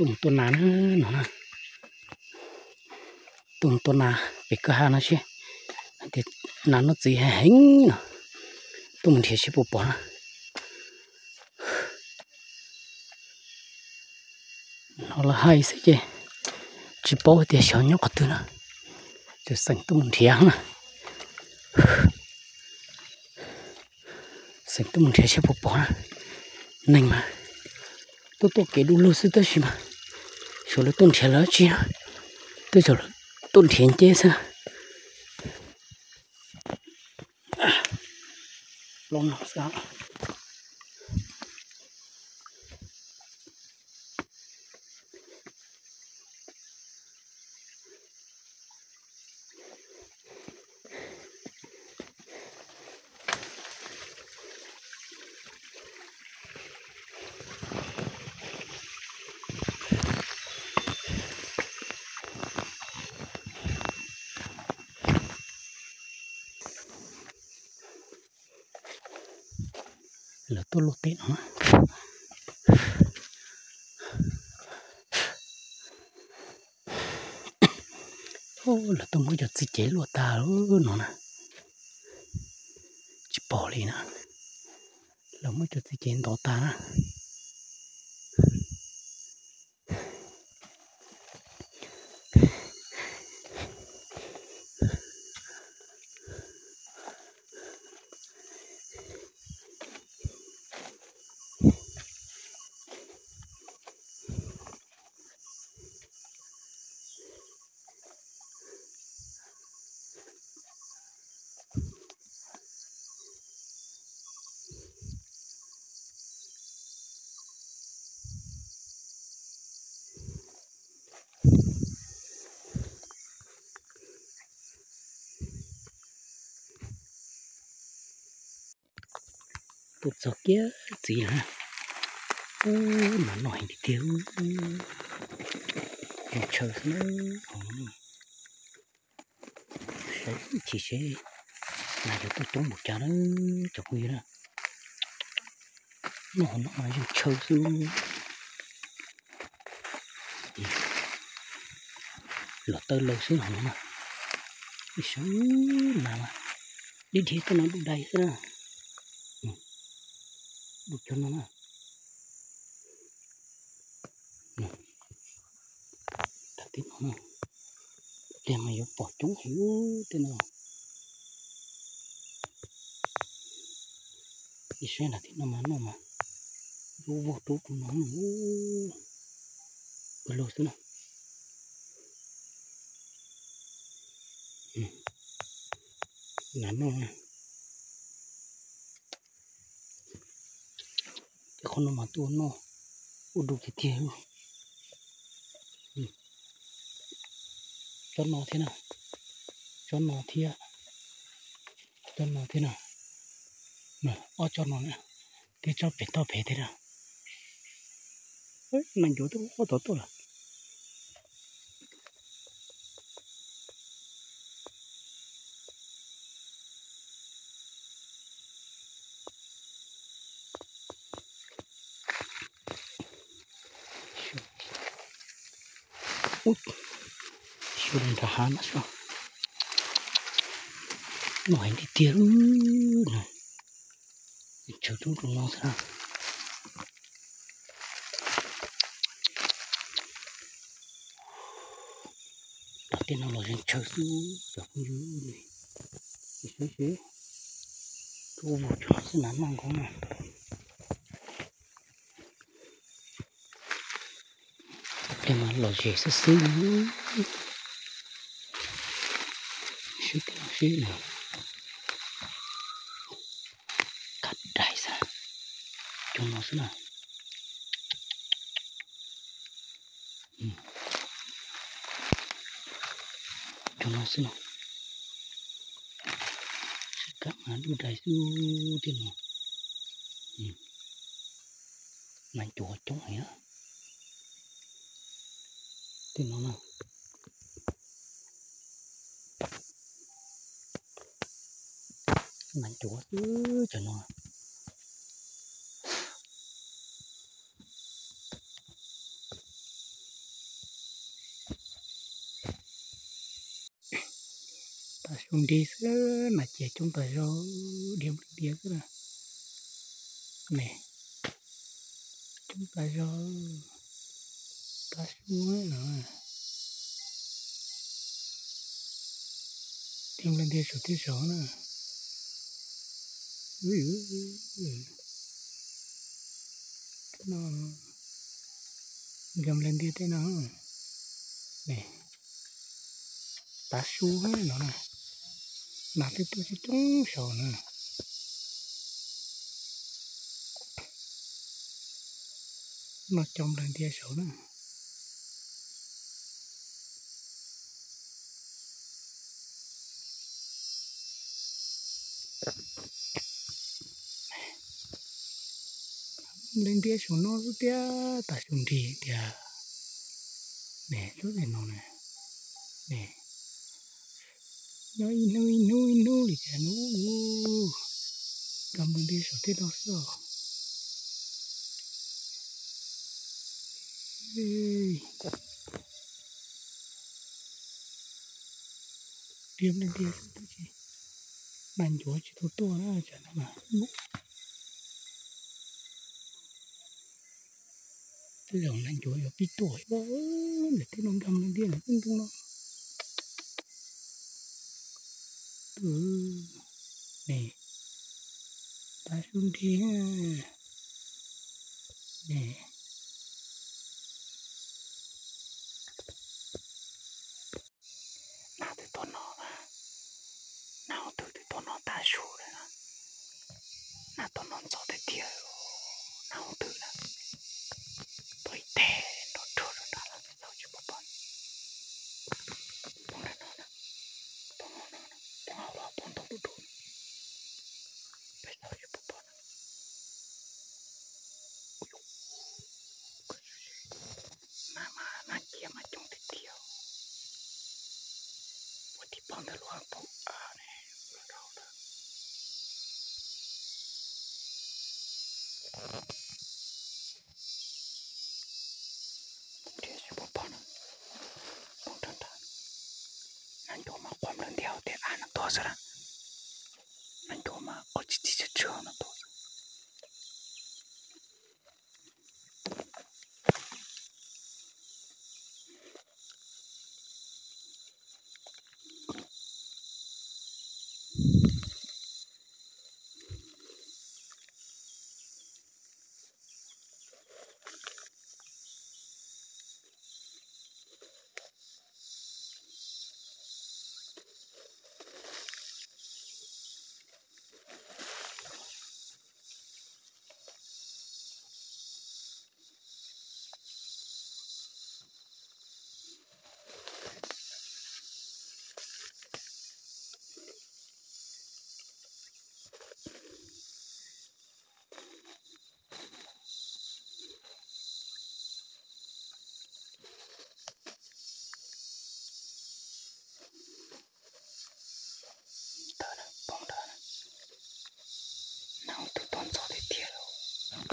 Tuaj mus tua nas na, no na. Tuaj mus tua nas pem kwj ha no seb, hais tias nas noj txiv heev heev no. Tuaj mus nrhiav seb puas pom na. Hnov lawv hais xwb ces tsis paub tias xyov nyob qhov twg na. Ces xeem tuaj mus nrhiav na. Xeem tuaj mus nrhiav seb puas pom na. Neeg mas tuaj tuaj kev du lug xwb tab sis mas xyov lawv tuaj nrhiav lawv dab tsi na. Twb yog lawv tuaj nrhiav nceb xwb na. Plaub no xwb. Lawv tuaj luaj teb no. Lawv tuaj muab cov txiv cev luaj tag no na. Tsis pom li na. Lawv muab cov txiv cev ntov tag na. Tuaj txog kiag txiv lawm. Ub, nas noj heev tiag tiag. Zoo tshaw xwb na. Saib ib chim seb nas yuav tuaj coob npaum cas na cov phooj ywg na. Noj hauv no mas zoo tshaw xwb. Los taw laws xwb hauv no na. Ib sab nas mas dib dhia tuaj no dub dais xwb na. Dub cov no na. Tib no na, pliag mas yuav pom coob heev ub tej no. Ib sab nram tib no mas noj mas lub vog rub rau no ua luag xwb na. Nas noj na. Ces qhov no mas tuaj noj ua du tiag tiag. Tsob no thiab na, tsob no thiab, tsob no thiab na, ob tsob no na, thiab tsob pem toj pem thiab na. Nas ncuav tuaj ob tod tuaj lawm. Xyov nrad hav no xwb, noj heev tiag tiag. Tshaw rub rau no xwb na. Tom tej no los yeej tshaw xwb cov phooj ywg. Seb seb, tuaj vog cov xwb nas noj nkaus na. Pliag mas los zem xwb xwb. Sib tim sib no. Kaj dais xwb. Cov no xwb na. Cov no xwb na. Sib kaj mas dub dais xwb tej no. Nas ncuav coob heev na. Tej no na. Nas ncuav xwb cov no. Tus nrig xwb mas ces coob tas zog, dhia nplig dhia xwb na. Ne, coob tas zog, tav su no. Dhia nplig dhia saum thiab saud na. No, dhia nplig dhia tej no. Ne, tav su no na. Nas tej tuaj coob coob saud na. No cov nplig dhia saud na. Nplig dhia saum no xwb thiab, tav su nrig tiag. Ne, lub no na. Ne, nyob ib hnub ib hnub ib hnub li cas no. Cov nplig dhia saum tej no xwb os. Dhia nplig dhia xwb tab sis nas ncuav tsis tau tuaj na, tsam no mas tej zaum nas ncuav yuav pib tuaj ntawm tej no, nkag nplig dhia ntawm tej ntoo no. Ne, tav su nrig ne. Nas twb tuaj no na, nas hauv twg twb tuaj no tav su lawm na. Nas tuaj no ntxov tiag tiag, nas hauv twg na. Tuaj ib teg nrov rhuag rau nrad los peb txaus tsis pom pom. Poob nram no na, poob hauv no na, poob hauv los poob ntoo dub dub, peb txaus tsis pom pom na. Mas mas nas cia mas coob tiag tiag. Ua tib pob ntawd luaj pob av ne, luaj dhau lawm. Nrhiav tsis pom pob na, poob nrad nrad. Nas ncuav mas quaj nplees ntiag hauv tej av no tuaj xwb na. Nas ncuav mas quaj tsis tsis tsis tsis no tuaj xwb. Ntawd na, poob ntawd na. Nas twb tuaj ntxov tiag tiag lawm.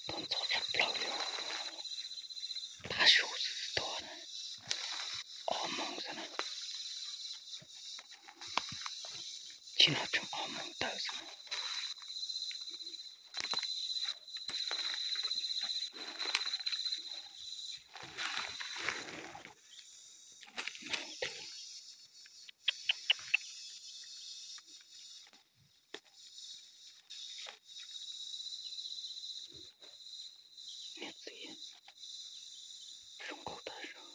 Tuaj ntxov tshaj plaws li. Tav su xwb tuaj na. Ob moos xwb na. Tsis no tseem ob moos tawm xwb na. Niam txiv, zoo nkauj tag zog.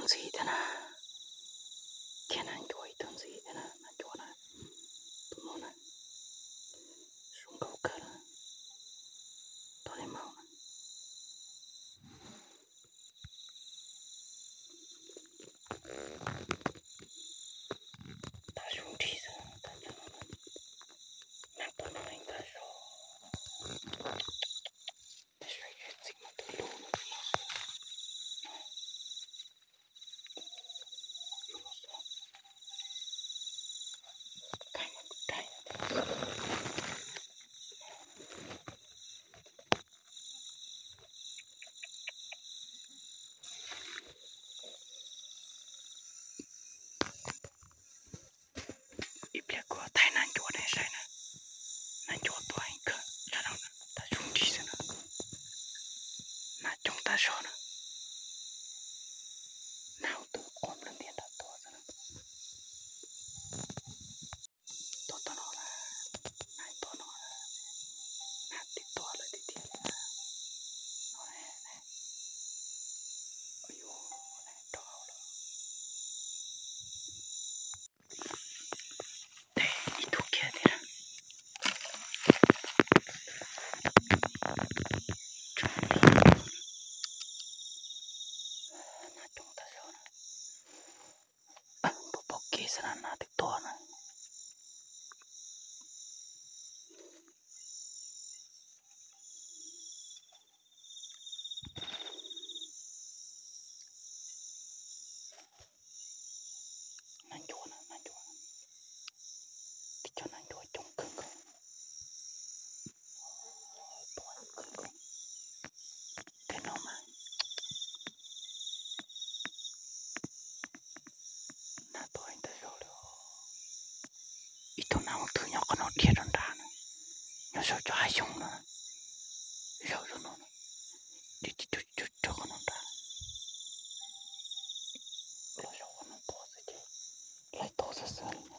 Ntxiv thiab na, kiag nas ncuav ib tug ntxiv thiab na, nas ncuav na, tus no na, zoo nkauj kawg na, tos li maum na. Tag zoo nrig xwb, tag zoo na, nas tuaj no ib tag zog, saib txim mas tus lub no. Ib pliag kuv thaij nas ncuav nej saib na, nas ncuav tuaj heev kawg, tag zoo nrig xwb na, nas coob tag zog na, nas tus qub nplawg ntiag nrad tuaj xwb na. Tuaj tom no na, nas tuaj no na, nas twb tuaj lawm tiag tiag li na. No ne, rau hauv lawm. Ib tug kiag tiag na. Nas coob tag zog na. Pom pom kev xwb na, nas twb tuaj na. Nas ncuav na, nas ncuav, tib co nas ncuav coob kawg nkaus. Tuaj kawg nkaus. Tej no mas nas tuaj heev tag zog li. Ib tug nas mus twg nyob qhov no dhia rau nrad na, nyob saum cov hav xyoob no, zaum rau no, dhia rau qhov no nrad, los zaum qhov no tuaj xwb ces laib tuaj xwb xwb.